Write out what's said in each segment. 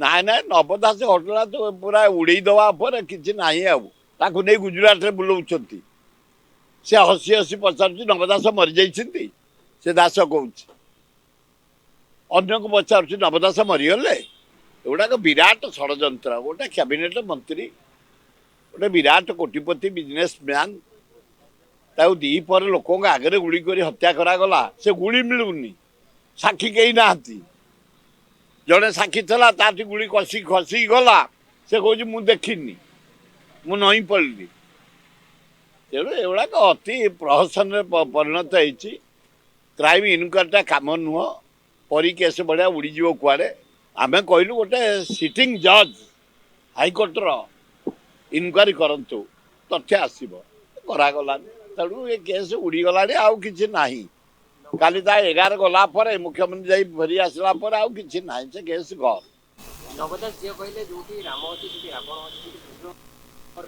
ନାଇଁ ନାଇଁ, ନବ ଦାସ ଘଟଣା ତ ପୁରା ଉଡେଇ ଦବା ପରେ କିଛି ନାହିଁ ଆଉ। ତାକୁ ନେଇ ଗୁଜୁରାଟରେ ବୁଲଉଛନ୍ତି। ସେ ହସି ହସି ପଚାରୁଛି, ନବ ଦାସ ମରିଯାଇଛନ୍ତି? ସେ ଦାସ କହୁଛି, ଅନ୍ୟକୁ ପଚାରୁଛି, ନବ ଦାସ ମରିଗଲେ? ଏଗୁଡ଼ାକ ବିରାଟ ଷଡ଼ଯନ୍ତ୍ର। ଗୋଟେ କ୍ୟାବିନେଟ ମନ୍ତ୍ରୀ, ଗୋଟେ ବିରାଟ କୋଟିପତି ବିଜନେସ ମ୍ୟାନ, ତାକୁ ଦ୍ୱିପହରେ ଲୋକଙ୍କ ଆଗରେ ଗୁଳି କରି ହତ୍ୟା କରାଗଲା। ସେ ଗୁଳି ମିଳୁନି, ସାକ୍ଷୀ କେହି ନାହାନ୍ତି। ଜଣେ ସାକ୍ଷୀ ଥିଲା, ତାଠି ଗୁଳି କଷି ଖସି ଗଲା। ସେ କହୁଛି ମୁଁ ଦେଖିନି, ମୁଁ ନଇଁ ପଡ଼ିଲି। ତେଣୁ ଏଗୁଡ଼ାକ ଅତି ପ୍ରହସନରେ ପରିଣତ ହେଇଛି। କ୍ରାଇମ୍ ଇନକ୍ୱାରିଟା କାମ ନୁହଁ, ପରୀ କେସ୍ ଭଳିଆ ଉଡ଼ିଯିବ କୁଆଡ଼େ। ଆମେ କହିଲୁ ଗୋଟେ ସିଟିଂ ଜଜ୍ ହାଇକୋର୍ଟର ଇନକ୍ୱାରି କରନ୍ତୁ, ତଥ୍ୟ ଆସିବ। କରାଗଲାନି, ତେଣୁ ଏ କେସ୍ ଉଡ଼ିଗଲାଣି, ଆଉ କିଛି ନାହିଁ। କାଲି ତା 11 ଗଲା ପରେ, ମୁଖ୍ୟମନ୍ତ୍ରୀ ଯାଇ ଫେରି ଆସିଲା ପରେ ଆଉ କିଛି ନାହିଁ, ସେ କେସ୍ ଗଲ୍। ନବ ଦାସ ଝିଅ କହିଲେ ଯୋଉଠି ରାମ ଅଛି ସେଠି ରାବଣ ଅଛି, ସେଠି କୃଷ୍ଣ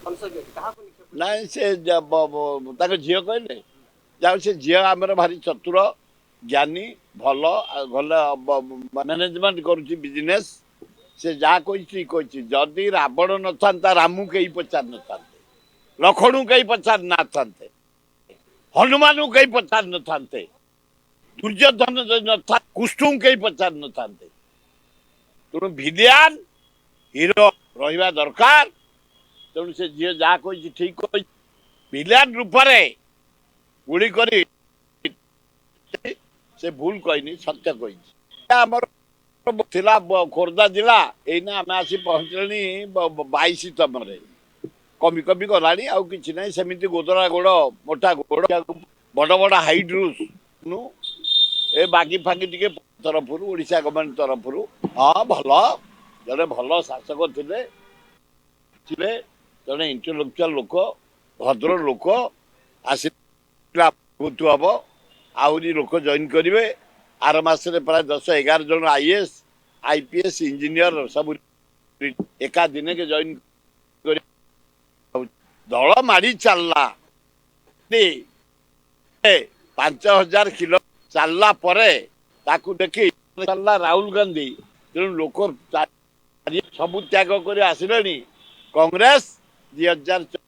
କଂସ ବି ଅଛି, କାହାକୁ ନିକ୍ଷେପ? ନାଇଁ, ସେ ତାଙ୍କ ଝିଅ କହିଲେ ଯାଉ। ସେ ଝିଅ ଆମର ଭାରି ଚତୁର, ଜ୍ଞାନୀ, ଭଲ ଭଲ ମ୍ୟାନେଜମେଣ୍ଟ କରୁଛି ବିଜନେସ୍। ସେ ଯାହା କହିଛି ଠିକ କହିଛି। ଯଦି ରାବଣ ନଥାନ୍ତା, ରାମକୁ କେହି ପଚାରି ନଥାନ୍ତେ, ଲକ୍ଷ୍ମଣକୁ କେହି ପଚାରି ନଥାନ୍ତେ, ହନୁମାନଙ୍କୁ କେହି ପଚାରି ନଥାନ୍ତେ, ଦୁର୍ଯ୍ୟୋଧନ ଯଦି ନଥା, କୃଷ୍ଣଙ୍କୁ କେହି ପଚାରି ନଥାନ୍ତେ। ତେଣୁ ଭିଲିଆନ ହିରୋ ରହିବା ଦରକାର। ତେଣୁ ସେ ଝିଅ ଯାହା କହିଛି ଠିକ କହିଛି। ଭିଲିଆନ ରୂପରେ ଗୁଳି କରି ସେ ଭୁଲ କହିନି, ସତ୍ୟ କହିଛି। ଆମର ଥିଲା ଖୋର୍ଦ୍ଧା ଜିଲ୍ଲା, ଏଇନା ଆମେ ଆସି ପହଞ୍ଚିଲେଣି 22 ତମରେ, କମି କମି ଗଲାଣି, ଆଉ କିଛି ନାହିଁ। ସେମିତି ଗୋଦରା ଗୋଡ଼, ମୋଟା ଗୋଡ଼, ବଡ଼ ବଡ଼ ହାଇଟ୍ ରୁ ଏ ବାଗି ଫାଗି ଟିକେ ତରଫରୁ, ଓଡ଼ିଶା ଗଭର୍ଣ୍ଣମେଣ୍ଟ ତରଫରୁ। ହଁ, ଭଲ, ଜଣେ ଭଲ ଶାସକ ଥିଲେ, ଥିଲେ ଜଣେ ଇଣ୍ଟେଲେକ୍ଚୁଆଲ ଲୋକ, ଭଦ୍ର ଲୋକ। ଆସିଲା ବହୁତ ହବ, ଆହୁରି ଲୋକ ଜଏନ୍ କରିବେ। ଆର ମାସରେ ପ୍ରାୟ 10-11 ଜଣ ଆଇଏଏସ୍, ଆଇପିଏସ୍, ଇଞ୍ଜିନିୟର ସବୁ ଏକା ଦିନକେ ଜଏନ୍ କରି ଦଳ ମାଡ଼ି ଚାଲିଲା। 5000 କିଲୋ ଚାଲିଲା ପରେ ତାକୁ ଦେଖି ଚାଲିଲା ରାହୁଲ ଗାନ୍ଧୀ। ତେଣୁ ଲୋକ ସବୁ ତ୍ୟାଗ କରି ଆସିଲେଣି। କଂଗ୍ରେସ 2024